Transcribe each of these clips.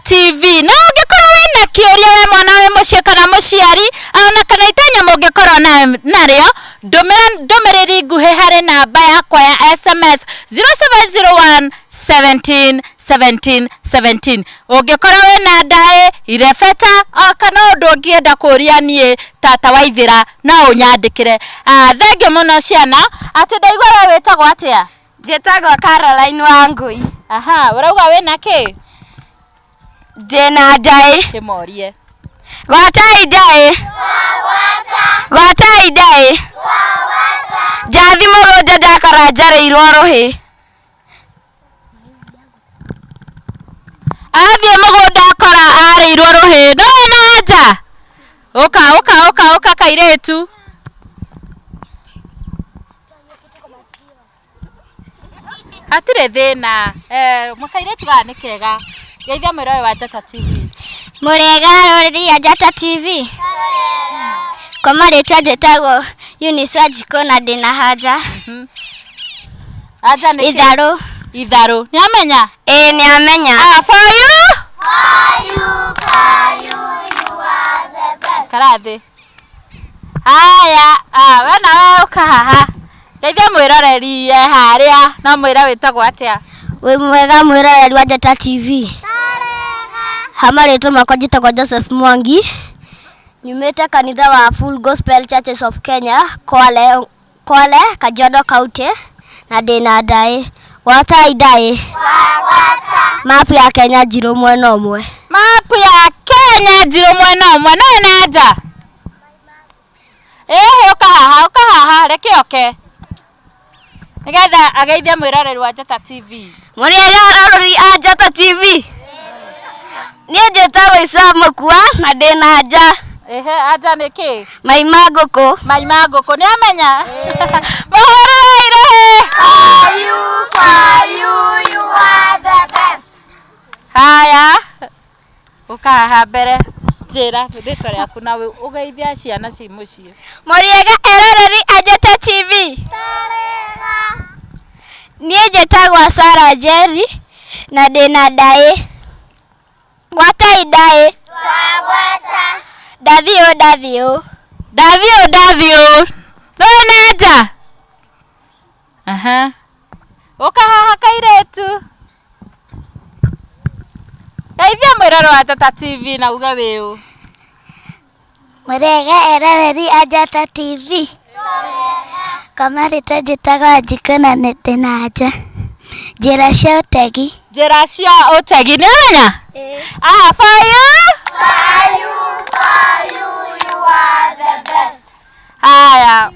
TV. Na ũngĩkorwo wĩna kĩũria we mwana wĩ mũciĩ kana mũciari ona kana itanya mũngĩkorwo narĩo, ndũmĩra ndũmĩrĩri nguhĩ harĩ namba yakwa ya SMS 0701 17 17 17. Ũngĩkorwo wĩna ndaĩ irebeta o kana ũndũ ũngĩenda kũria niĩ tata Waithĩra, no ũnyandĩkĩre. Ah, thengiũ mũno ciana. Atĩ ndaigua we wĩtagwo atĩa? Njĩtagwo Caroline Wangui. Aha, ũrauga wĩna kĩ? Ndĩna ndaĩ. Kĩmorie. Gwatai ndaĩ. Gwatai ndaĩ. Njathi mũgũnda ndakora njarĩirwo rũhĩ. Athiĩ mũgũnda akora arĩirwo rũhĩ. No wĩna anja? Ũka, ũka, ũka, ũka kairĩtu. Hatirĩ thĩna. Eh, mũkairĩtu gaka nĩ kega. Geithia mwĩrore wa Njata TV. Mũrĩega rũrĩrĩ ya Njata TV. Kwa marĩtwa njĩtagwo Eunice Wanjikũ na ndĩna hanja. Anja nĩ kĩ? Itharũ. Itharũ. Nĩ amenya? Ĩĩ nĩ amenya. Ah, for you. Karathĩ. Haya, ah, we nawe ũka haha. Geithia mwĩroreri e harĩa no mwĩre wĩtagwo atĩa. Wĩ mwega mwĩroreri wa Njata TV. Ha marĩtwa makwa njĩtagwo Joseph Mwangi. Nyumĩte kanitha wa Full Gospel Churches of Kenya, Kwale, Kwale, Kajiado County, na ndĩna ndaĩ. Gwatai ndaĩ. Mapu ya Kenya njirũ mwena ũmwe. Mapu ya Kenya njirũ mwena ũmwe. No wĩna anja? Ĩhĩ, ũka haha, ũka haha, reke oke. Nĩgetha ageithie mwĩroreri wa Njata TV. Mũrĩega arorori a Njata TV. Niĩ njĩtagwo Isa Mũkua na ndĩna nja. Ehe, anja nĩ kĩ? Mai ma ngũkũ. Mai ma ngũkũ. Nĩ amenya? Mũhũrĩrei rũhĩ. Haya, ũka haha mbere. Njĩra rĩtwa rĩaku na ũgeithia ciana ci mũciĩ. Mũrĩega eroreri a Njata TV. Niĩ njĩtagwo Sarah Njeri na ndĩna ndaĩ. Gwatai ndaĩ. Ndathiũ ndathiũ. Ndathiũ ndathiũ. No wĩna anja? Aha. Ũka haha kairĩtu. Geithia mwĩrore wa Njata TV na uge wĩ ũ. Mũrĩega eroreri a Njata TV. Kwa marĩtwa njĩtagwo Wanjikũ na ndĩna nja. Njĩra cia ũtegi. Njĩra cia ũtegi. Nĩ ũmenya? Ah, for you. Haya.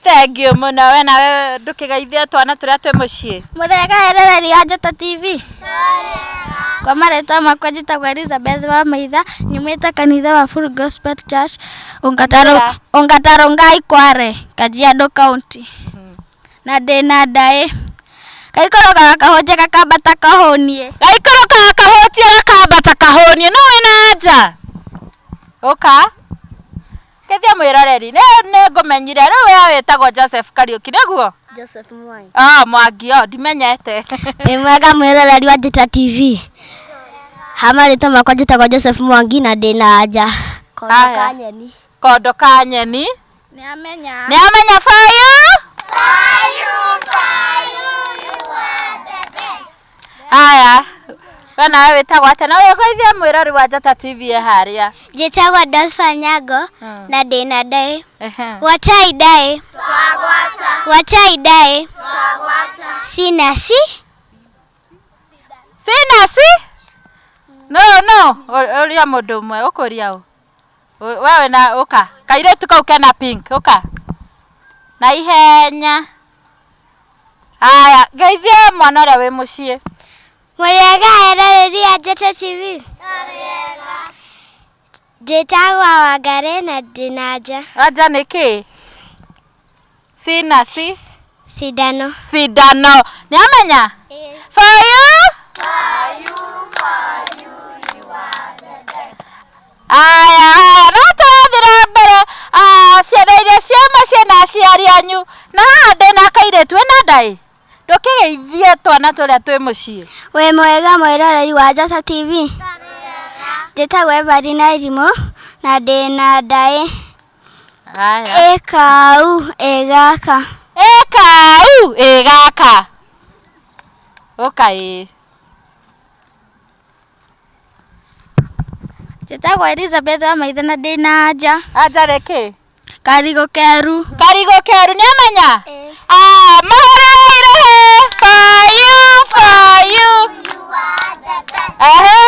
Thank you mũno. We nawe ndũkĩgeithie twana tũrĩa twĩ mũciĩ. Mũrĩega eroreri a Njata TV. Kwa marĩtwa makwa njĩtagwo Elizabeth wa Maitha, nyumĩte kanitha wa Full Gospel Church, Ongata Rongai Kware, Kajiado County. Na ndĩna ndaĩ. Gaikũrũkaga kahũnje gakambata kahũnie. Gaikũrũkaga kahũtie gakambata kahũnie. No wĩna anja? Ũka. Geithia mwĩroreri. Nĩ ngũmenyire. Rĩu we wĩtagwo Joseph Kariũki nĩguo? Joseph Mwangi. Ah, Mwangi, oh, ndimenyete. Wĩ mwega mwĩroreri wa Njata TV. Ha marĩtwa makwa njĩtagwo Joseph Mwangi na ndĩna anja. Kondo Haya. ka nyeni. Kondo ka nyeni. Nĩ amenya. Nĩ amenya for you. Haya. We nawe wĩtagwo atĩa? Na wĩgeithie mwĩrori wa Njata TV e harĩa. Njĩtagwo Dolpha Nyago na ndĩna ndaĩ. Ehe. Gwatai ndaĩ. Gwatai ndaĩ. Sina si. Sina si? No, no. Ũria mũndũ ũmwe, ũkũria ũ? We wĩna ũka. Kairĩtu kau kena pink, ũka. Na ihenya. Haya, geithie mwana ũrĩa wĩ mũciĩ. Mũrĩega eroreri a Njata TV. Njĩtagwo Wangari na ndĩna nja. Anja nĩ kĩ? Sina si? Cindano. Cindano. Nĩ amenya? For you? Aya, aya, no tũrathiĩ na mbere. Ah, ciana iria cia mũciĩ na aciari anyu. Na haha ndĩna kairĩtu wĩna ndaĩ? Ndũkĩ Ũkĩgeithie twana tũrĩa twĩ mũciĩ. Wĩ mwega mwĩroreri wa Njata TV? Njĩtagwo Evarina Irimũ na ndĩna ndaĩ. Haya. Ĩkau ĩgaka. Ĩkau ĩgaka. Ũka ĩĩ. Njĩtagwo Elizabeth wa Maitha na ndĩna anja. Anja rĩkĩ? Karigũ keru. Karigũ keru nĩamenya? Ah, mahũrĩre irũhĩ. For you, for you. Ehe.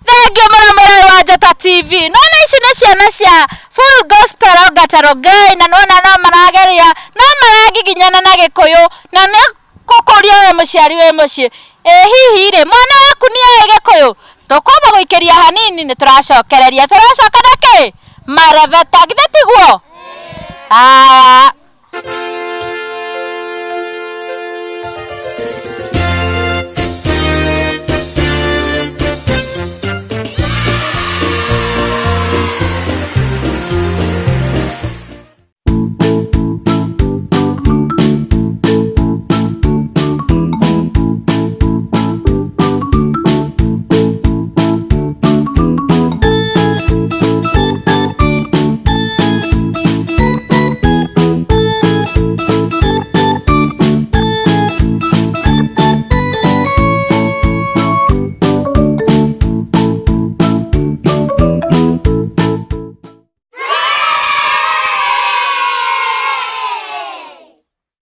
Thengiũ mũno mũrori wa Njata TV. Nona ici nĩ ciana cia Full Gospel Ongata Rongai na nona no marageria no maragiginyana na Gĩkũyũ na nĩ gũkũria we mũciari wĩ mũciĩ. Ĩ hihi rĩ mwana waku nĩ oĩ Gĩkũyũ? Tũkwamba gũikĩria hanini nĩ tũracokereria. Tũracoka na kĩ? Marebeta githĩ tiguo? Haya.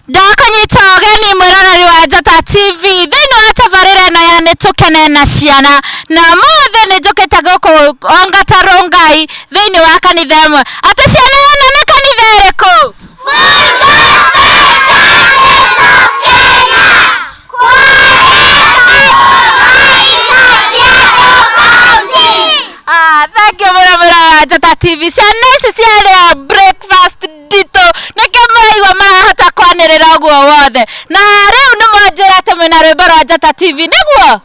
Ndakũnyita ũgeni mwĩroreri wa Njata TV thĩinĩ wa tabarĩra ĩno ya nĩ tũkene na ciana na mothe nĩ njũkĩte gũkũ Ongata Rongai thĩinĩ wa kanitha ĩmwe. Atĩ ciana ĩno nĩ kanitha ĩrĩkũ? Ah, thank you mũno mũrora wa Njata TV. Ciana ici ciarĩa breakfast nditũ nĩkĩo mũraigua marahota kwanĩrĩra ũguo wothe. Na rĩu nĩ mwanjĩra atĩ mwĩna rwĩmbo rwa Njata TV nĩguo?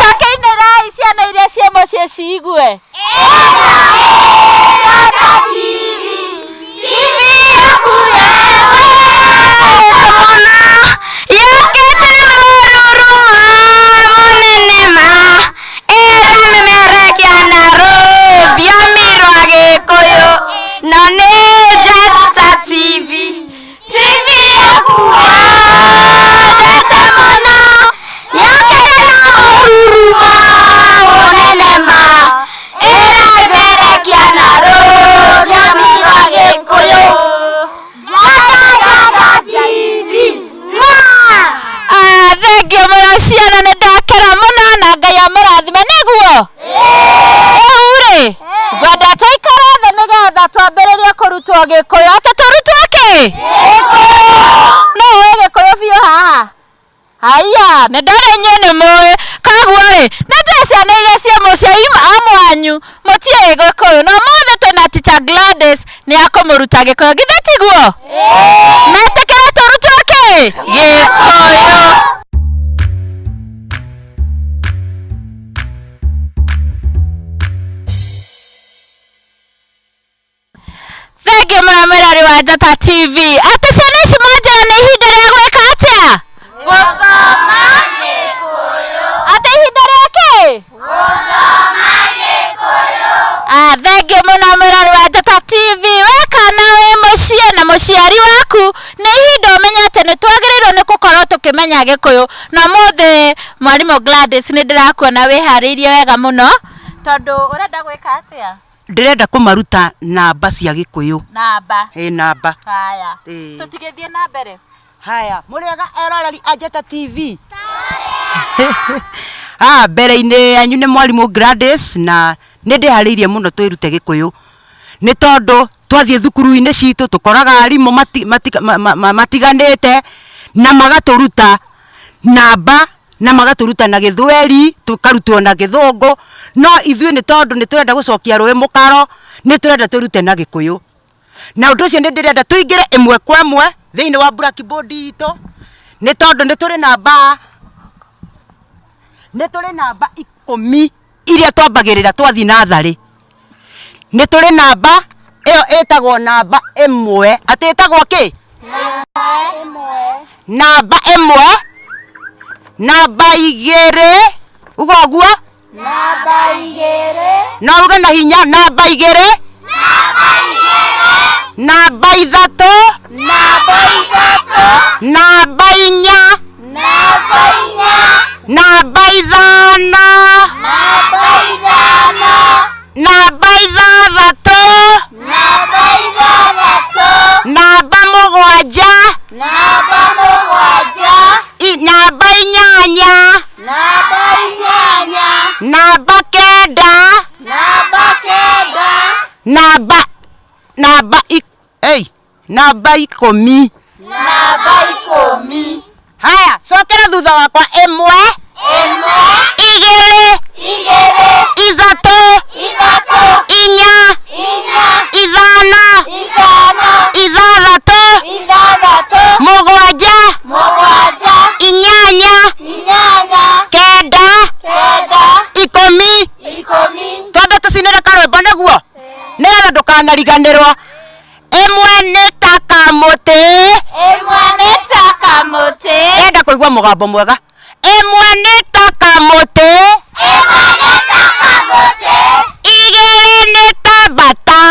Takĩinĩrai ciana iria ciĩ mũciĩ ciigue. No nĩ Njata TV. TV yaku wendete mũno yokĩte na mũrurumo mũnene ma ĩratherekia na rũthiomi rwa Gĩkũyũ. Njata Njata TV. Mwah! Ah, thengiũ mũno ciana nĩ ndakena mũno na Ngai amũrathime nĩguo? Rĩu rĩ ngwenda tũikare thĩ nĩgetha twambĩrĩrie kũrutwo Gĩkũyũ. Atĩ tũrutwo kĩ? Nũ ũĩ Gĩkũyũ biũ haha? Haiya, nĩ ndona inyuĩ nĩ mũĩ. Koguo rĩ, nĩ njũĩ ciana iria ciĩ mũciĩ amwe anyu mũtiũĩ Gĩkũyũ na ũmũthĩ twĩna teacher Gladys nĩ akũmũruta Gĩkũyũ. Githĩ tiguo? Metĩkĩra tũrutwo kĩ? Gĩkũyũ. Thengiũ mũno mwĩrori wa Njata TV. Atĩ ciana ici mwanjĩra nĩ ihinda rĩa gwĩka atĩa? Gũthoma Gĩkũyũ. Atĩ ihinda rĩa kĩ? Gũthoma Gĩkũyũ. Ah, thengiũ mũno mwĩrori wa Njata TV. We kana wĩ mũciĩ na mũciari waku nĩ ihinda ũmenye atĩ nĩ twagĩrĩirwo nĩ gũkorwo tũkĩmenya Gĩkũyũ. Na ũmũthĩ mwarimũ Gladys nĩ ndĩrakuona wĩharĩirie wega mũno tondũ ũrenda gwĩka atĩa? Ndĩrenda kũmaruta namba cia Gĩkũyũ. Namba. Ĩ namba. Haya. Ĩĩ. Tũtigĩthiĩ na mbere. Haya, mũrĩega eroreri a Njata TV. Ah, mbere-inĩ yanyu nĩ mwarimũ Gladys na nĩ ndĩharĩirie mũno twĩrute Gĩkũyũ. Nĩ tondũ twathiĩ thukuru-inĩ citũ tũkoraga arimũ matiganĩte na magatũruta namba na magatũruta na Gĩthweri, tũkarutwo na Gĩthũngũ, no ithuĩ nĩ tondũ nĩ tũrenda gũcokia rũĩ mũkaro, nĩ tũrenda twĩrute na Gĩkũyũ. Na ũndũ ũcio nĩ ndĩrenda tũingĩre ĩmwe kwa ĩmwe thĩinĩ wa blackboard itũ, nĩ tondũ nĩ tũrĩ namba, nĩ tũrĩ namba ikũmi iria twambagĩrĩra twathiĩ natharĩ. Nĩ tũrĩ namba ĩyo ĩtagwo namba ĩmwe, atĩ ĩtagwo kĩ? Namba 1, namba 2, uga ũguo? Namba 2. No uge na hinya, namba 2. Namba 3. Namba 3. Namba 4. Namba 4. Namba 5. Namba 5. Namba 6. Namba 6. Namba 7. Namba 7. Namba 8. Namba 8. Namba 9. Namba 9. Namba namba namba 10. Namba 10. Haya, cokera thutha wakwa. 1, 2, 3, 4, 5, 6, 7, 8, 9, 10. Twambe tũcinĩre karwĩmbo nĩguo nĩgetha ndũkanariganĩrwo. 1 nĩ ta kamũtĩ. 1 nĩ ta kamũtĩ. Ndĩrenda kũigua mũgambo mwega. 1 nĩ ta kamũtĩ. 1 nĩ ta kamũtĩ. 2 nĩ ta mbata.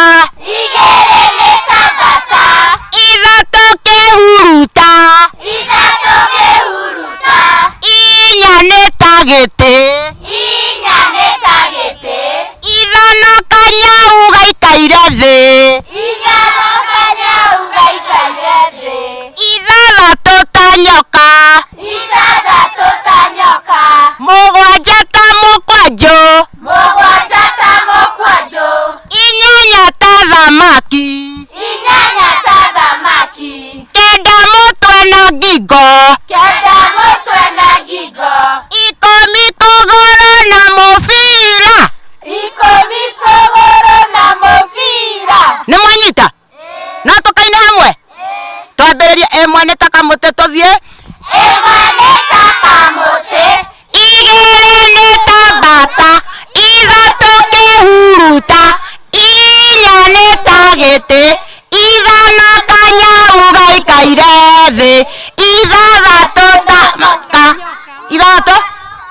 2 nĩ ta mbata. 3 kĩhuruta. 3 kĩhuruta. 4 nĩ ta gĩtĩ. 4 nĩ ta gĩtĩ. 5 kanyau gaikaire thĩ. 5 kanyau gaikaire thĩ. 6 ta nyoka. 6 ta nyoka. 7 ta mũkwanjũ. 7 ta mũkwanjũ. 8 ta thamaki. 8 ta thamaki. 9 mũtwe na ngingo. 9 mũtwe na ngingo. 10 kũgũrũ na mũbira. 10 kũgũrũ na mũbira. Nĩ mwanyita? No tũkaine hamwe? Twambĩrĩrie. 1 nĩ ta kamũtĩ, tũthiĩ. 1 nĩ ta kamũtĩ. 2 nĩ ta mbata. 3 kĩhuruta. 4 nĩ ta gĩtĩ. 5 kanyau gaikaire thĩ. 6 ta maka. 6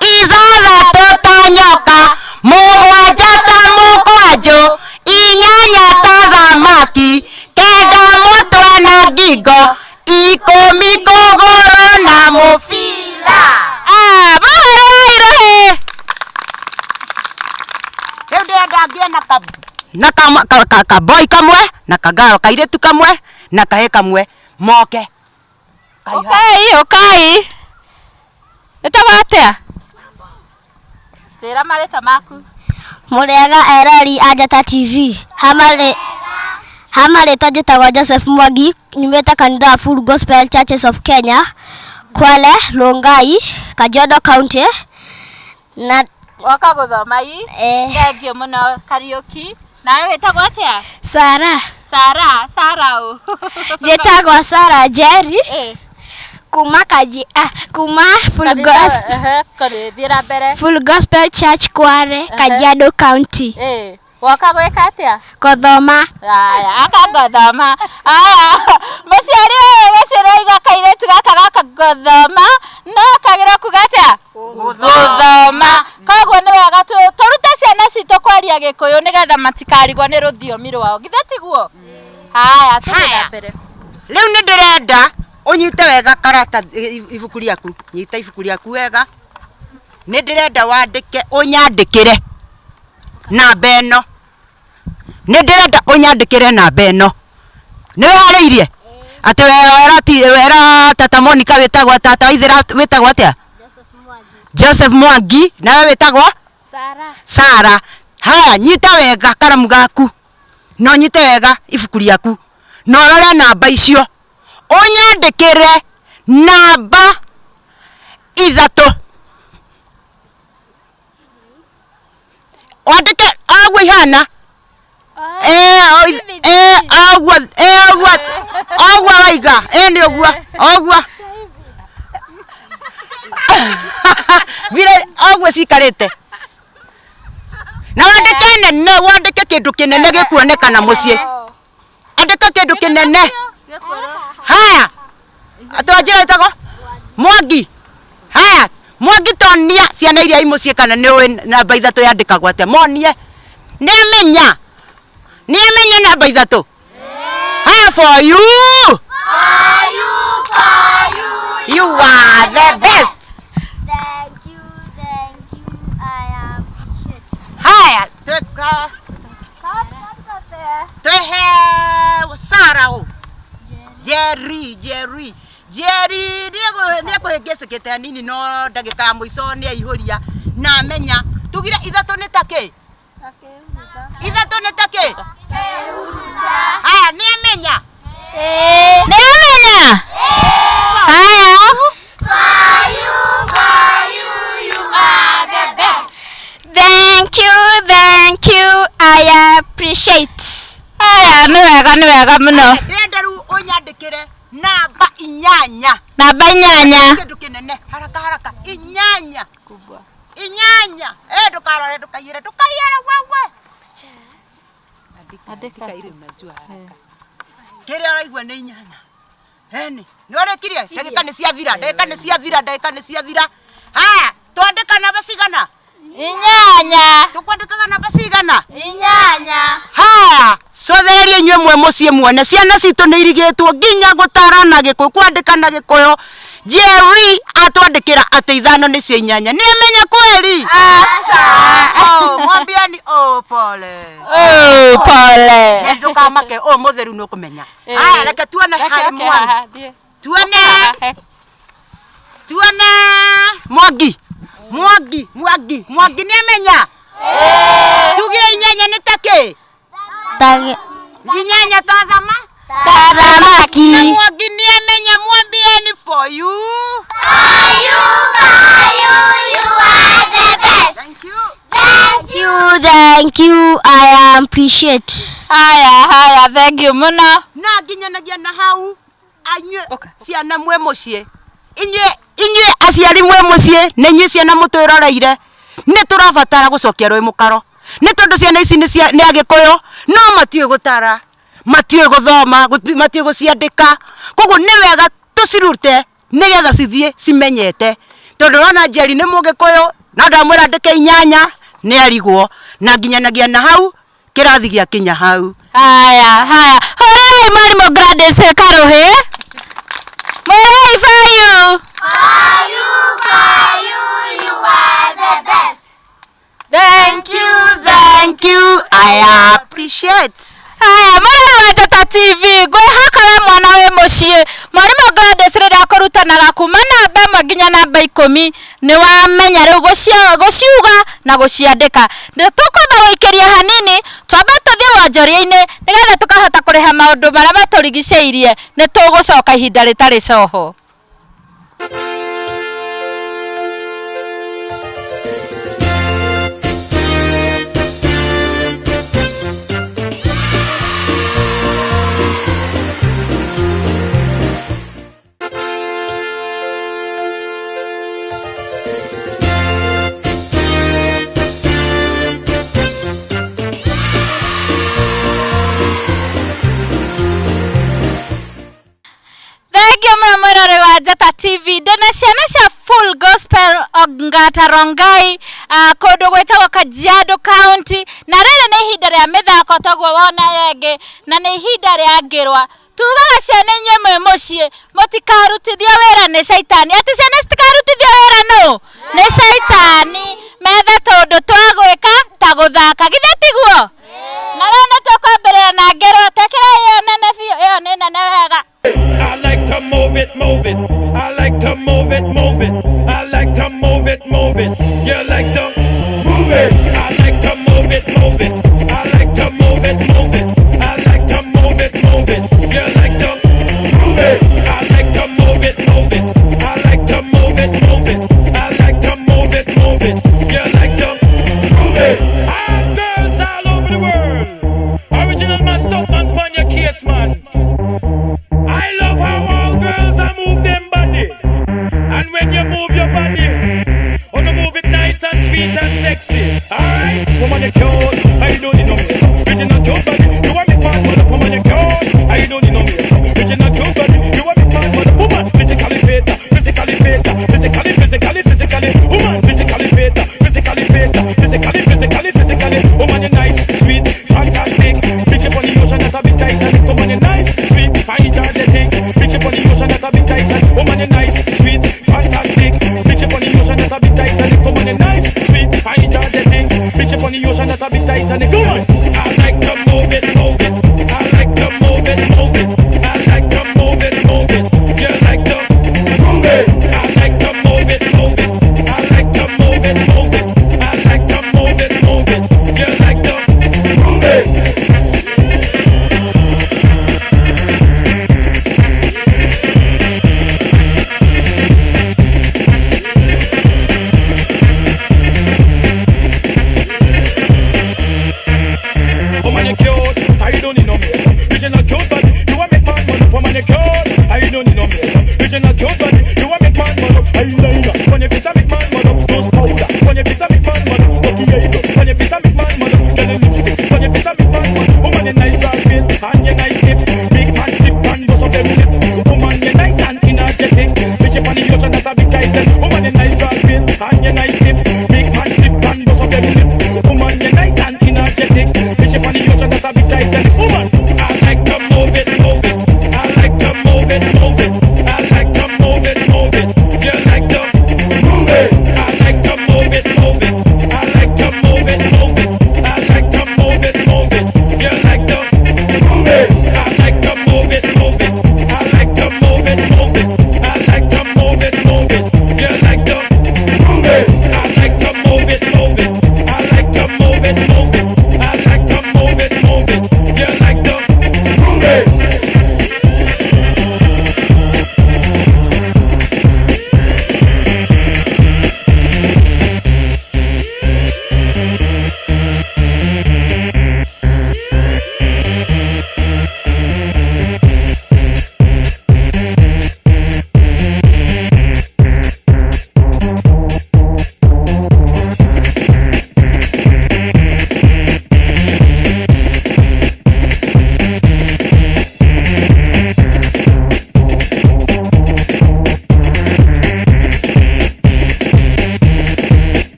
6 ta nyoka. 7 ta mũkwanjũ. 8 ta thamaki. 9 mũtwe na ngingo. 10 kũgũrũ na mũbira. Mũhũrĩrai rũhĩ. Rĩu ndĩrenda ngĩe na kaboi kamwe na kagaro kairĩtu kamwe na kahĩ kamwe moke. Ũkai, ũkai. Ĩtagwo atĩa? Njĩra marĩtwa maku. Mũrĩega erori a Njata TV. Hamarĩtwa njĩtagwo Joseph Mwangi, nyumĩte kanitha wa Full Gospel Churches of Kenya, Kwale, Rongai, Kajiado County. Na Woka gũthoma i. Thengiũ mũno Kariũki. Nawe wĩtagwo atĩa? Sara. Sara, Sara ũ? Njĩtagwo Sara Njeri. Kuma Kaji, kuma Full Gospel. Thiĩ na mbere. Full Gospel Church Kware, Kajiado County. Woka gwĩka atĩa? Gũthoma. Aya, aka gũthoma. Aya, mũciari ũyũ mũciari waiga kairĩtu gaka gaka gũthoma, no kagĩrĩirwo kuga atĩa? Gũthoma. Koguo nĩ wega tũrute ciana citũ kwaria Gĩkũyũ nĩgetha matikarigwo nĩ rũthiomi rwao. Githĩ tiguo? Haya, tũthiĩ na mbere. Rĩu nĩ ndĩrenda ũnyite wega karata ibuku rĩaku. Nyita ibuku rĩaku wega. Nĩ ndĩrenda wandĩke, ũnyandĩkĩre namba ĩno. Nĩ ndĩrenda ũnyandĩkĩre namba ĩno. Nĩ wĩharĩirie? Atĩ wera tata Monica wĩtagwo tata Waithera wĩtagwo atĩa? Joseph Mwangi. Nawe wĩtagwo? Sara. Sara. Haya, nyita wega karamu gaku. Na ũnyite wega ibuku rĩaku. Na ũrore namba icio. Ũnyandĩkĩre namba 3. Wandĩke ũguo ihana. Ũguo waiga. Nĩ ũguo. Ũguo. Vile ũguo cikarĩte. Na wandĩke nene, wandĩke kĩndũ kĩnene gĩkuonekana mũciĩ. Andĩka kĩndũ kĩnene. Haya atwanjira ĩtagwo Mwangi. Haya Mwangi tonia ciana iria i mũciĩ kana nĩ ũĩ namba 3 yandĩkagwo atĩa monie. Nĩamenya. Nĩamenya namba 3. Haya for you. For you, for you. You are the best. Thank you, thank you. I appreciate. Haya tweka twehe Sara ũ Jerry Jerry Jerry nĩekũhĩngĩcĩkĩte hanini no ndagĩka ya mũico nĩaihũria na amenya tugire 3 nĩ ta kĩ? 3 nĩ ta kĩ? Haya nĩamenya. Nĩamenya. Haya. For you, for you, you are the best. Thank you, thank you. I appreciate. Haya nĩ wega nĩ wega mũno. Ndĩrenda rĩu ũnyandĩkĩre namba 8. Namba 8. Kĩndũ kĩnene haraka haraka 8. 8. Eh ndũkarore ndũkaiyĩre ndũkaiyĩre wewe. Andika ile unajua haraka. Kĩrĩa ũraigua nĩ 8. Eni nĩ warĩkirie ndagĩka nĩ ciathira ndagĩka nĩ ciathira ndagĩka nĩ ciathira. Haya twandĩka namba cigana? 8. Tũkwandĩkaga namba cigana? 8. Haya cothereria inyuĩ mwe mũciĩ muone ciana citũ nĩ irigĩtwo nginya gũtara na Gĩkũyũ kwandĩka na Gĩkũyũ. Jerry atwandĩkĩra atĩ 5 nĩcio 8. Nĩamenya kweli? Aca. Oh, mwambieni oh pole. Oh pole. Jerry ndũkamake oh mũtheru nĩ ũkũmenya. Haya reke tuone harĩ Mwangi. Tuone. Tuone Mwangi. Mwangi, Mwangi, Mwangi nĩamenya? Tugire 8 nĩ ta kĩ? 8 ta thama? Ta thamaki. Na Mwangi nĩamenya mwambieni for you. For you, for you, you are the best. Thank you. Thank you, thank you. I appreciate. Haya haya thank you mũno. Na nginyanagia na hau anyuĩ ciana mwe mũciĩ. Inyuĩ inyuĩ aciari mwe mũciĩ nĩ inyuĩ ciana mũtwĩroreire nĩ tũrabatara gũcokia rũĩ mũkaro nĩ tondũ ciana ici nĩ Agĩkũyũ no matiũĩ gũtara matiũĩ gũthoma matiũĩ gũciandĩka koguo nĩ wega tũcirute nĩgetha cithiĩ cimenyete tondũ ũrona Jerry nĩ Mũgĩkũyũ na ndamwĩra andĩke 8 nĩ arigwo na nginyanagia na hau kĩrathi gĩakinya hau. Haya haya hũrĩrai mwarimũ Gladys Karuhĩ. Mwĩrei for you. For you, for you, you are the best. Thank you, thank you, I appreciate. Haya mũrori wa Njata TV ngwĩhoka we mwana wĩ mũciĩ mwarimũ Gladys rĩrĩa akũrutanaga kuma namba 1 nginya namba 10 nĩ wamenya rĩu gũciuga na gũciandĩka. Nĩ tũkwamba gũikĩria hanini twambe tũthiĩ wonjoria-inĩ nĩgetha tũkahota kũrĩha maũndũ marĩa matũrigicĩirie. Nĩ tũgũcoka ihinda rĩtarĩ coho. Njata TV ndĩna ciana cia Full Gospel Ongata Rongai kũndũ gwĩtagwo Kajiado County na rĩrĩ nĩ ihinda rĩa mĩthako toguo wona yengĩ na nĩ ihinda rĩa ngĩrwa. Tugaga ciana inyuĩ mwĩ mũciĩ mũtikarutithio wĩra nĩ caitani atĩ ciana citikarutithio wĩra nũ nĩ caitani methe tũndũ twa gwĩka ta gũthaka githĩ tiguo? Na rĩu nĩ tũkwambĩrĩria na ngĩrwa tekĩra ĩyo nene biũ ĩyo nĩ nene wega. I like to move it, move it. I like to move it, move it. I like to move it, move it. You like to move it. I like to move it, move it. I like to move it, move it. I like to move it, move it. You like to move it. I like to move it, move it. I like to move it, move it. I like to move it, move it. You like to move it. All girls all over the world. Original man, stop man, pon your case, man. I love how all girls are move them body. And when you move your body, wanna move it nice and sweet and sexy. Alright? Woman, you cute. that's a big Titanic. Come on. I like to move it, move it. I like to move it, move it. I like to move it, move it. You like to move it. I like to move it, move it. I like to move it, move it. I like to move it, move it. You like to move it. Woman, you cute. I don't need no makeup. Original cute body. You want make man man up. Woman, you cute. I don't need no makeup. Original cute body. You want make man man up. Eyeliner. When you face a make man man up. Nose powder. When you face a make man man up. Lucky eyebrow. When you face a make man man up. Girl, your lipstick. When you face a make man man up. Woman, you nice broad face and you nice hip. Big man flip and bust up them lip. Woman, you nice and energetic. Bitch up on the ocean, that's a big title. Woman, you nice broad face and you nice hip. Big man flip and bust up them lip. Woman, you nice and energetic. Bitch up on the ocean, that's a big title. Woman, I like to move it, move it. I like to move it, move it. I like to move it, move it. You like to move it. I like to move it, move it. I like to move it, move it. I like to move it, move it. You like to move it. I like to move it, move it. I like to move it, move it. I like to move it, move it. You like to move it. I like to move it, move it. I like to move it, move it. I like to move it, move it. You like to move it.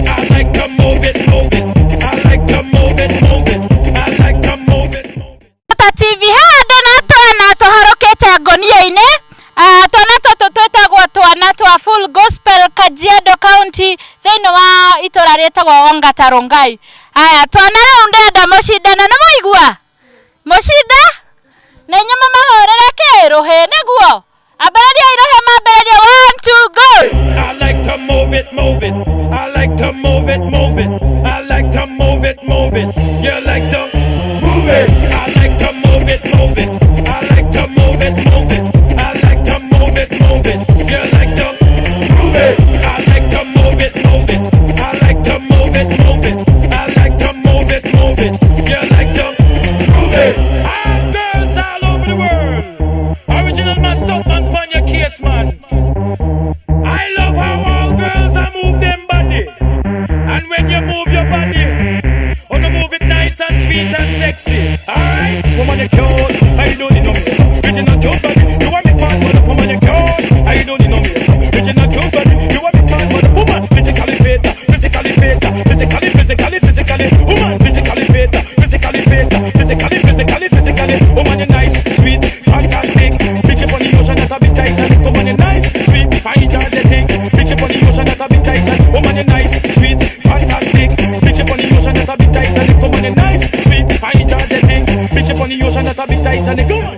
I like to move it, move it. I like to move it, move it. I like to move it, move it. Ta TV he andũ na twana tũharũkĩte ngonia-inĩ. Twana tũtũ twĩtagwo twana twa Full Gospel Kajiado County thĩinĩ wa itũra rĩtagwo Ongata Rongai. Aya twana rĩu ndĩrenda mũcindane, nĩ mwaigua? Mũcinda? Na inyuĩ mũmahũrĩre kĩ rũhĩ nĩguo? Ambĩrĩriai rũhĩ mambĩrĩrie 1 2 go. I like to move it, move it. I like to move it, move it. I like to move it, move it. You like to move it. I like to move it, move it. I like to move it, move it. I like to move it, move it. You like to move it. I like to move it, move it. I like to move it, move it. I like to move it, move it. You like to move it. All girls all over the world. Original man, stop man, pon your case, man. I love how all girls are move them body. And when you move your body, wanna move it nice and sweet and sexy. Alright? Woman, you cute. I don't need no makeup. Original cute body. You want me man, but woman, you cute. I don't need no makeup. Original cute body. You want me man, but woman, physically fit, physically fit, physically, physically, physically. Woman, physically fit, physically fit, physically, physically, physically. Woman, you nice, sweet, fantastic. Bitch up on the ocean, that's a big Titanic. Woman, you nice, sweet, energetic. Bitch up on the ocean, that's a big Titanic. Woman, you nice, sweet, fantastic. Bitch up on the ocean, that's a big Titanic. Woman, you nice, sweet, energetic. Bitch up on the ocean, that's a big Titanic. Go on.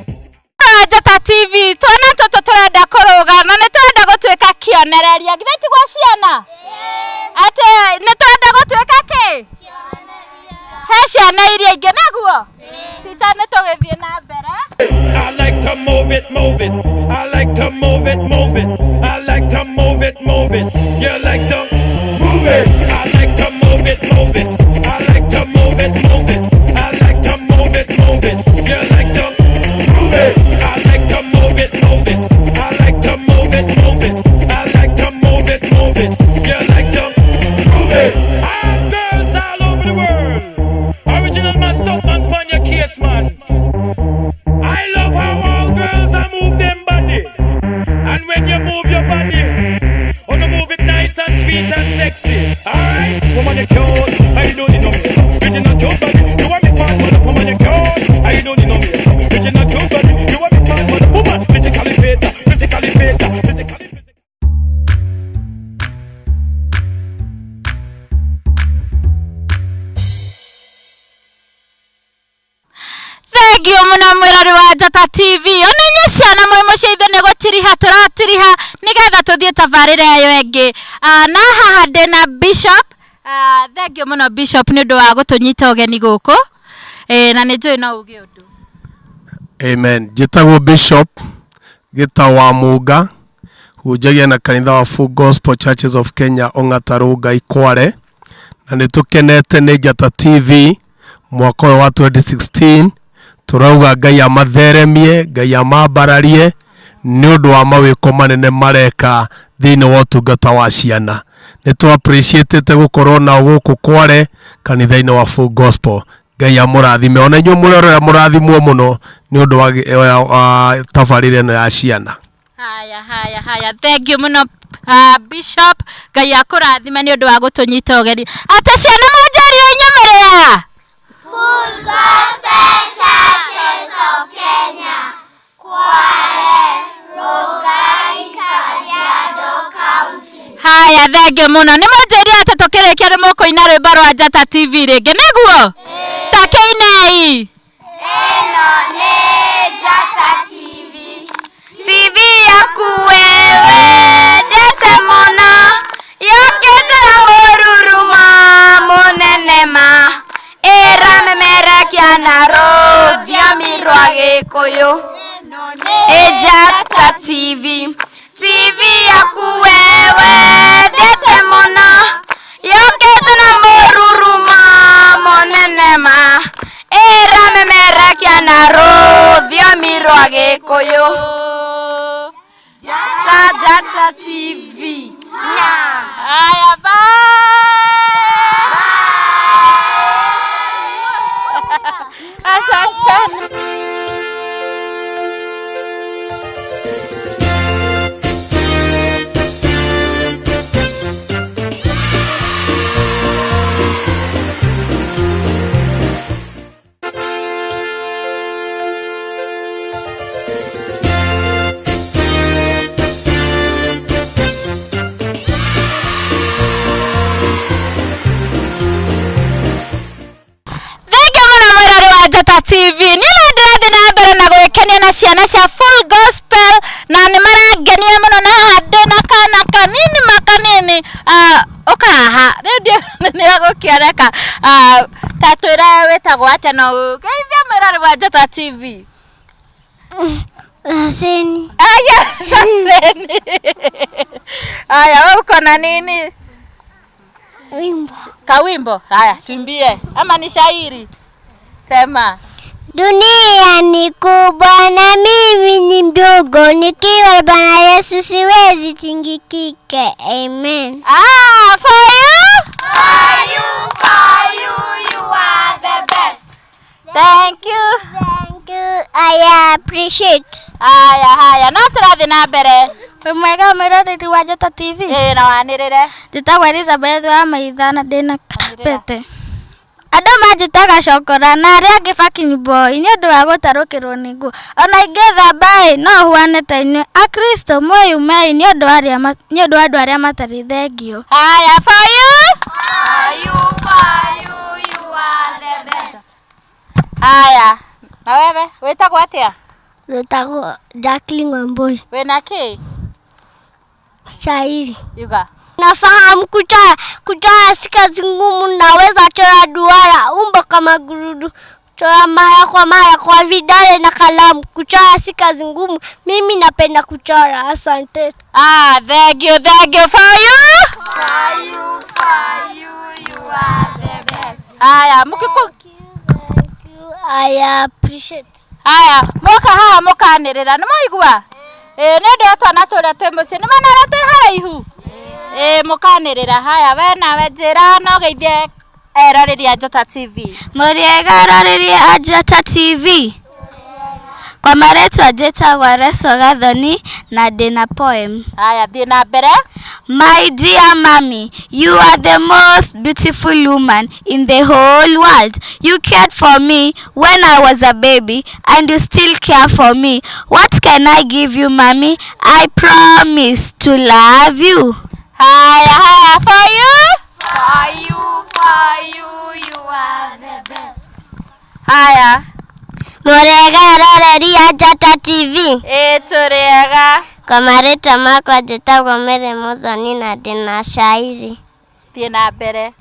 Njata TV twana tũtũ tũrenda kũrũga na nĩ tũrenda gũtuĩka kĩonereria githĩ tiguo ciana? Atĩ nĩ tũrenda gũtuĩka kĩ? He ciana iria ingĩ nĩguo? Ticha nĩ tũgĩthiĩ na mbere. I like to move it, move it. I like to move it, move it. I like to move it, move it. You like to move it. I like to move it, move it. I like to move it, move it. I like to move it, move it. You like to move it. I like to move it, move it. I like to move it, move it. I like to move it, move it. You like to move it. All girls all over the world. Original man, stop man, pon your case, man. I love how all girls are move them body. And when you move your body, wanna move it nice and sweet and sexy. Alright? Woman, you cute. I don't need no makeup. Original cute body. You want me man, but woman, you cute. I don't need no makeup. Original cute body. You want me man, but woman, physically fit, physically fit, physically fit. Njata TV. Ona inyuĩ ciana mwĩ mũciĩ ithuĩ nĩ gũtiriha tũratiriha nĩgetha tũthiĩ tabarĩra ĩyo ĩngĩ. Na haha ndĩna Bishop. Thengiũ mũno Bishop nĩ ũndũ wa gũtũnyita ũgeni gũkũ. Na nĩ njũĩ no uge ũndũ. Amen. Njĩtagwo Bishop Gita wa Muga, hunjagia na kanitha wa Full Gospel Churches of Kenya Ong'ata Rongai Kware, na nĩ tũkenete nĩ Njata TV mwaka ũyũ wa 2016. Tũrauga Ngai amatheremie, Ngai amambararie nĩ ũndũ wa mawĩko manene mareka thĩinĩ wa ũtungata wa ciana. Nĩ tũ appreciate gũkorwo nao gũkũ Kware kanitha-inĩ wa Full Gospel. Ngai amũrathime, ona inyuĩ mũrerorera mũrathimwo mũno nĩ ũndũ wa tabarĩra ĩno ya ciana. Haya haya haya, thank you mũno Bishop. Ngai akũrathime nĩ ũndũ wa gũtũnyita ũgeni. Atĩ ciana mwanjĩrire inyuĩ mũrĩ a? Full Gospel Churches of Kenya, Kware, Rongai, Kajiado County. Haya, thank you mũno. Nĩ mwanjĩrire atĩ tũkĩrĩkia nĩ mũkũina rwĩmbo rwa Njata TV rĩngĩ, nĩguo? Ta kĩinei. Ĩno nĩ Njata TV, TV yaku wewe ndete mũno, yũkĩte na mũruruma mũnene ma, ĩramemerekia na rũthiomi rwa Gĩkũyũ. Njata TV, TV yaku wewe ndete mũno, yũkĩte na mũruruma mũnene ma, ĩramemerekia na rũthiomi rwa Gĩkũyũ. Njata Njata TV. Haya, bye. Asante. Njata TV. Niĩ no ndĩrathiĩ na mbere na gwĩkenia na ciana cia Full Gospel na nĩ marangenia mũno, na haha ndĩna kana kanini makanini. Ũka haha rĩu nĩ egũkĩoneka. Ta twĩre wĩtagwo atĩa na ũgeithie mwĩrori wa Njata TV. Saseni. Aya, saseni. Aya, wewe uko na nini? Wimbo. Kawimbo. Haya, tuimbie ama ni shairi? Sema. Dunia ni kubwa na mimi ni mdogo, nikiwa Bwana Yesu siwezi tingikika. Amen. For you? For you, for you, you are the best. Thank you. Thank you. I appreciate. Haya haya, no tũrathiĩ na mbere. Wĩ mwega mwĩroreri wa Njata TV? Ĩĩ, na wanĩrĩre. Njĩtagwo Elizabeth wa Maitha na ndĩna pete. Andũ manjĩtaga cokora na arĩa angĩ fucking boy nĩ ũndũ wa gũtarũkĩrwo nĩ nguo. Ona ingĩthamba ĩ no huane ta inyuĩ. Akristo mwĩyumei nĩ ũndũ wa andũ arĩa matarĩ thengio. Haya, for you? For you, for you, you are the best. Haya, na wewe wĩtagwo atĩa? Wĩtagwo Jacqueline Wambui. Wĩna kĩ? Shairi. Yuga. Nafahamu kuchora, kuchora si kazi ngumu, naweza chora duara, umbo kama gurudu, chora mara kwa mara kwa vidole na kalamu. Kuchora si kazi ngumu, mimi napenda kuchora. Asante. Thank you, thank you. For you? For you, for you, you are the best. Haya, mkiku. Thank you, I appreciate. Haya, moka haha mũkanĩrĩra, nĩ mwaigua? Nĩ ũndũ wa twana tũrĩa twĩ mũciĩ, nĩ mwena ũrĩa twĩ haraihu? Mũkanĩrĩra. Haya, we nawe njĩra no ũgeithie eroreri a Njata TV. Mũrĩega eroreri a Njata TV. Kwa marĩtwa njĩtagwo Reso Gathoni na ndĩna poem. Haya, thiĩ na mbere. My dear mommy, you are the most beautiful woman in the whole world. You cared for me when I was a baby and you still care for me. What can I give you, mommy? I promise to love you. Haya, haya, for you? For you, for you, you are the best. Haya. Mũrega eroreri a Njata TV. Ĩ tũrĩega. Kwa marĩtwa makwa njĩtagwo Mary Muthoni na ndĩna cairi. Thiĩ na mbere.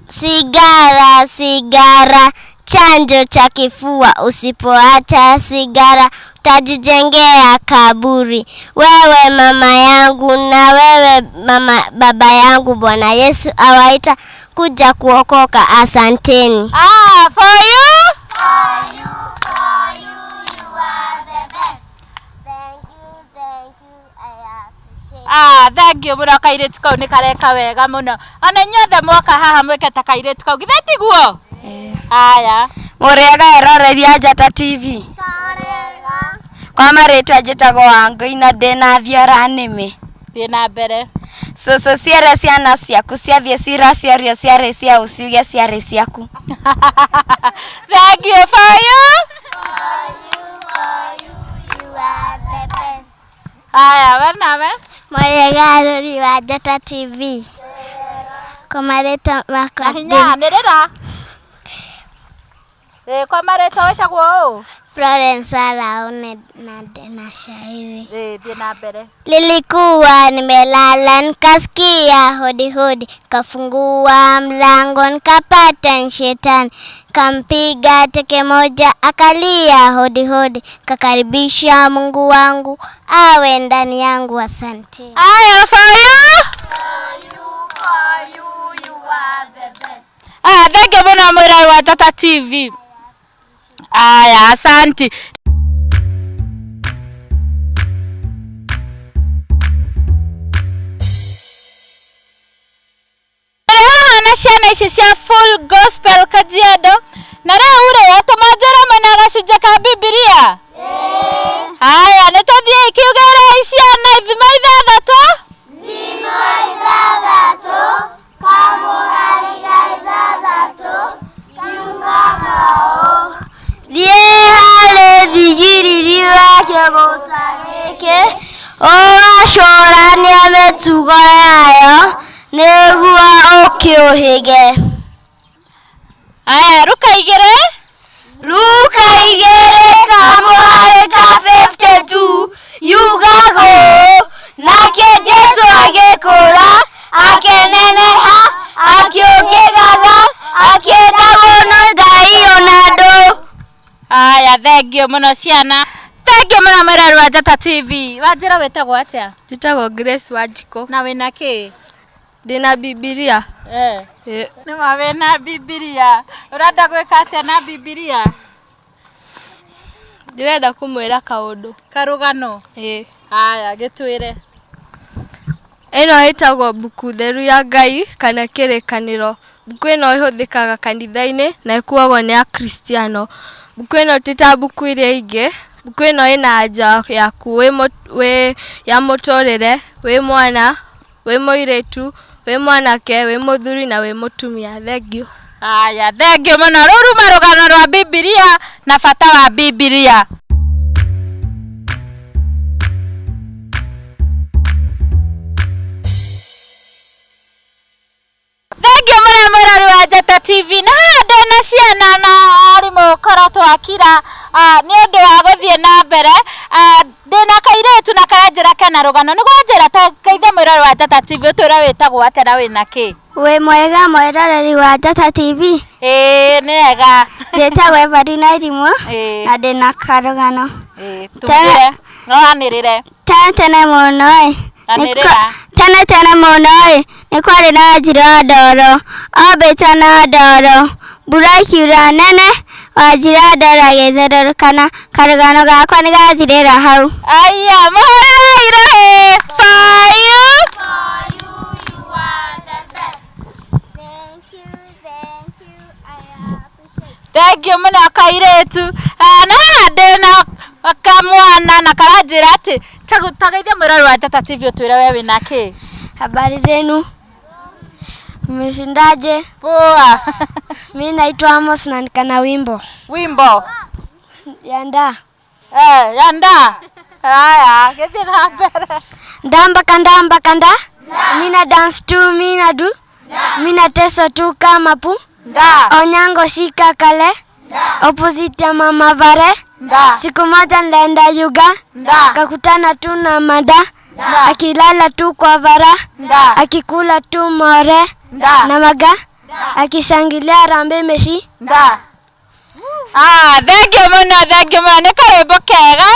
Sigara, sigara, chanjo cha kifua. Usipoacha sigara utajijengea kaburi. Wewe mama yangu na wewe mama baba yangu, Bwana Yesu awaita kuja kuokoka. Asanteni. Ah, for you. For you, for you, you are the best. Thank you, thank you, I appreciate. Ah, thank you muno kairĩtu kau nĩ kareka wega mũno. Ona inyuothe mwoka haha mwĩke ta kairĩtu kau, githĩ tiguo? Haya. Mũrĩega eroreri a Njata TV. Kwa marĩtwa njĩtagwo Wangũi na ndĩna thiora nĩmĩ. Thiĩ na mbere. Cũcũ ciere ciana ciaku ciathiĩ ciraciorio ciarĩ cia ũciuge ciarĩ ciaku. Thank you for you. For you, for you, you are the best. Haya, we nawe. Mũrĩega eroreri wa Njata TV. Kwa marĩtwa makwa Na hinya anĩrĩra. Ĩ, kwa marĩtwa wĩtagwo ũ? Florence Waraune na ndĩna shairi. Ĩ, thiĩ na mbere. Nilikuwa nimelala nikasikia hodi hodi, kafungua mlango nikapata ni shetani, kampiga teke moja akalia hodi hodi, kakaribisha Mungu wangu awe ndani yangu. Asante. Haya, for you. For you, for you, you are the best. Ah, thank you mũno mwĩrori wa Njata TV. Aya, asanti. Tũrĩ haha na ciana ici cia Full Gospel Kajiado na rĩu rĩ atũmanjĩra mwena gacunjĩ ka Bibilia. Haya, nĩ tũthiĩ kiugĩrei ciana ithimo ithathatũ. Thimo ithathatũ, kamũhari ga ithathatũ, kiugaga ũũ. Thiĩ harĩ thigiriri wa kĩgũta gĩkĩ ũgacũranie mĩtugo yayo nĩguo ũkĩũhĩge. Haya, ruka igĩrĩ. Luka igĩrĩ kamũhari ka 52 yugaga ũũ, nake Jesũ agĩkũra akĩneneha akĩũkĩgaga akĩendagwo nĩ Ngai ona andũ. Haya, thank you mũno ciana. Thank you mũno mwĩrori wa Njata TV. Wanjĩra wĩtagwo atĩa? Njĩtagwo Grace Wanjikũ. Na wĩna kĩ? Ndĩna Bibilia. Eh. Ĩ. Nĩ ma wĩna Bibilia. Ũrenda gwĩka atĩa na Bibilia? Ndĩrenda kũmwĩra kaũndũ. Karũgano? Ĩ. Haya, gĩtwĩre. Ĩno ĩtagwo mbuku theru ya Ngai kana kĩrĩkanĩro. Mbuku ĩno ĩhũthĩkaga kanitha-inĩ na ĩkuagwo nĩ akristiano. Mbuku ĩno ti ta mbuku iria ingĩ. Mbuku ĩno ĩna anja yaku wĩ ya mũtũrĩre, wĩ mwana, wĩ mũirĩtu, wĩ mwanake, wĩ mũthuri na wĩ mũtumia. Thengiũ. Haya, thank you mũno. Rũu ruma rũgano rwa Bibilia na bata wa Bibilia. Thank you mũno mwĩrori wa Njata TV. Na haha ndĩna ciana na arimũ koretwo akira nĩ ũndũ wa gũthiĩ na mbere. Ndĩna kairĩtu na karanjĩra kena rũgano. Nĩ gwanjĩra ta kaithe mwĩrori wa Njata TV ũtwĩre wĩtagwo atĩa na wĩna kĩ? Wĩ mwega mwĩroreri wa Njata TV. Ĩĩ, nĩ wega. Njĩtagwo Evarina Irimũ Ĩĩ. na ndĩna karũgano. Ĩĩ, tugire. No anĩrĩre. Tene tene mũno ĩ. Anĩrĩra. Tene tene mũno ĩ, nĩ kwarĩ na Wanjirũ wa ndoro, ombĩtwo na ndoro. Mbura ĩkiura nene, Wanjirũ wa ndoro agĩtherũrũkana. Karũgano gakwa nĩ gathirĩra hau. Aya, mũhũrĩrei rũhĩ. For you. For you, you are the best. Thank you, thank you, I appreciate. Thank you mũno kairĩtu. Na haha ndĩna kamwana na karanjĩra atĩ tageithia mwĩrori wa Njata TV ũtwĩre we wĩna kĩ? Habari zenu? Mmeshindaje? Poa. Mi naitwa Amos na nikana wimbo Wimbo. ya nda. Ya nda. Haya, gĩthiĩ na mbere. Ndamba kandamba kanda. Mina dance tu mina du. Mina teso tu kama pu. Nda. Onyango shika kale. Opposite ya Mama Vare. Siku moja nilienda Yuga. Kakutana tu na mada. Akilala tu kwa vara. Akikula tu more. Na maga. Akishangilia rambe meshi. Ah, thengiå må no, thengiå må no, nä karwä kega,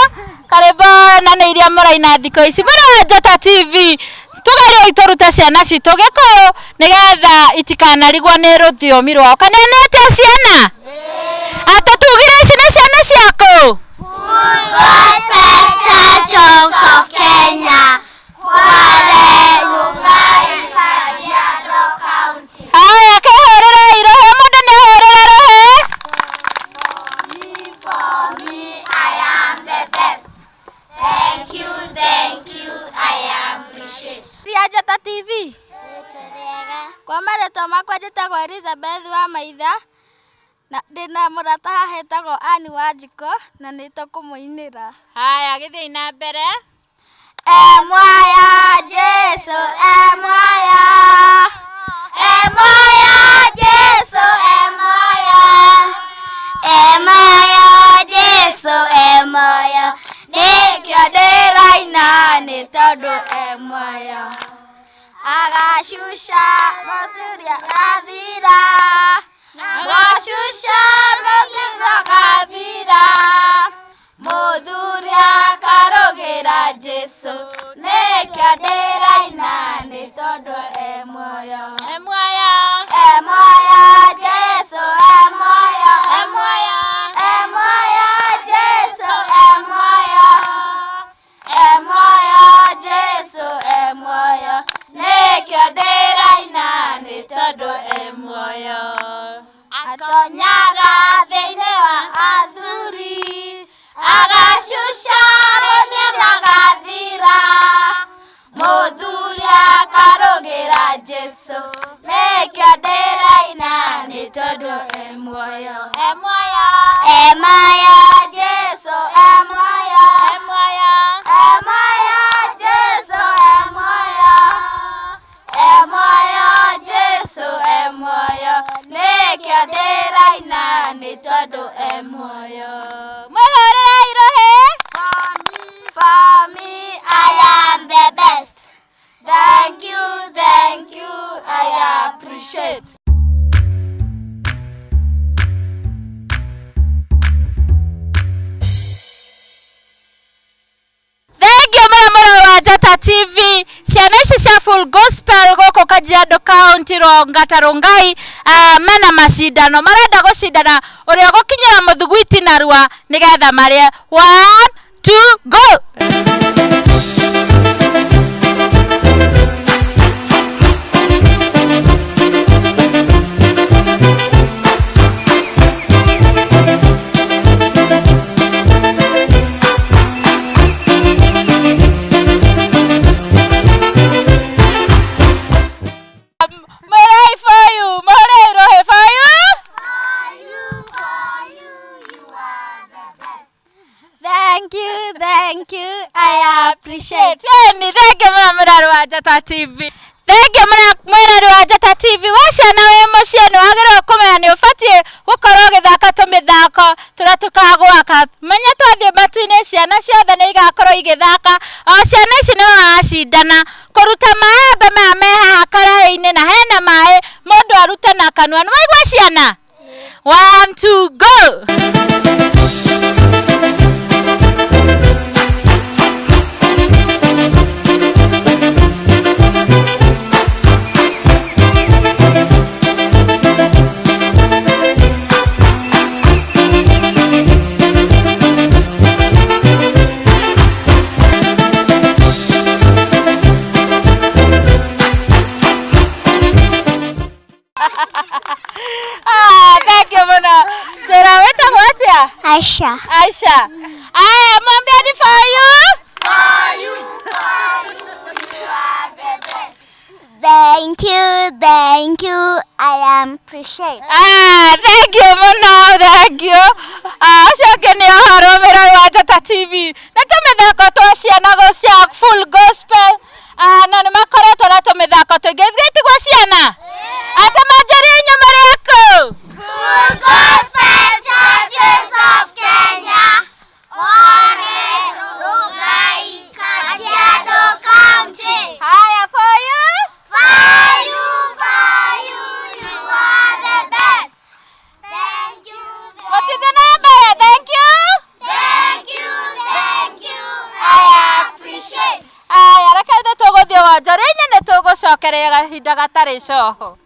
karwä na nä iria må raina thikå ici må wa Njata TV. Tũgerie tũrute ciana citũ gĩkũyũ nĩgetha itikanarigwo nĩ rũthiomi rwao. Kana nĩ atĩa ciana? Atĩ tugire ici nĩ ciana ciaku? Gospel Church of Kenya. Kwale, Rongai, Kajiado County. Haya, kĩhũrĩrei rũhĩ, mũndũ nĩ ahũrĩre rũhĩ. For me, I am the best. Thank you, thank you, I appreciate. Cia Njata TV. Kwa marĩtwa makwa njĩtagwo Elizabeth wa Maitha na ndĩna mũrata haha etagwo Ann Wanjikũ na nĩ tũkũmũinĩra. Haya, gĩthiĩi na mbere. Emwaya Jesu, emwaya. Emwaya Jesu, emwaya. Emaya Jesu, emaya. Nĩkĩo ndĩraina nĩ tondũ emwaya. Agacuca mũthuri agathira. Agacuca mũthuri agathira. Mũthuri akarũgĩra Jesu. Nĩkĩo ndĩraina nĩ tondũ emwaya. Emwaya. Emwaya Jesu, emwaya. Emwaya. Emwaya Jesu, emwaya. Emwaya Jesu, emwaya. Nĩkĩo ndĩraina nĩ tondũ emwaya. Atonyaga thĩinĩ wa athuri, agacuca mũthuri agathira. Mũthuri akarũgĩra Jesu, nĩkĩo ndĩraina nĩ tondũ emwaya. Emwaya. Emaya Jesu, emwaya. Emwaya. Emwaya Jesu, emwaya. Emwaya Jesu, emwaya. Nĩkĩo ndĩraina nĩ tondũ emwaya. Mwĩhũrĩrei rũhĩ. For me, I am the best. Thank you, thank you, I appreciate. Thengiå må mũrori wa Njata TV, ciana ici cia Full Gospel gũkũ Kajiado County, Ongata Rongai, mena macindano marenda gũcindana ũrĩa gũkinyĩra mũthugwiti narua nĩgetha marĩe. 1 2 go. Mũrei for you, mũrei rũhĩ for you. For you, you are the best. Thank you, thank you, I appreciate. Jeni, thengiå mũno mũrori wa Njata TV. Thengiå mũno mwĩrori wa Njata TV. We ciana wĩ mũciĩ nĩ wagĩrĩirwo kũmenya nĩ ũbatiĩ gũkorwo ũgĩthaka tũmĩthako tũrĩa tũkagwaka. Menya twathiĩ matu-inĩ ciana ciothe nĩ igakorwo igĩthaka. O ciana ici nĩ maracindana kũruta maembe maya me haha karaĩ-inĩ na hena maĩ mũndũ arute na kanua. Nĩ waigua ciana? 1 2 go. Ah, thank you mũno. Njĩra wĩtagwo atĩa? Aisha. Aisha. Aya, mwambie ni for you. For you, for you, you are the best. Thank you, thank you, I appreciate. Ah, thank you mũno, thank you. Ah, ũcio ũngĩ nĩ ũhoro mwĩrori wa Njata TV. Nĩ tũmĩthako twa ciana cia Full Gospel. Ah, na nĩ makoretwo na tũmĩthako tũingĩ. Ithuĩ tiguo ciana? Atĩ manjĩrie inyuĩ mũrĩ akũ? Full Gospel Church. Nĩngũgũcokeria kahinda gatarĩ coho.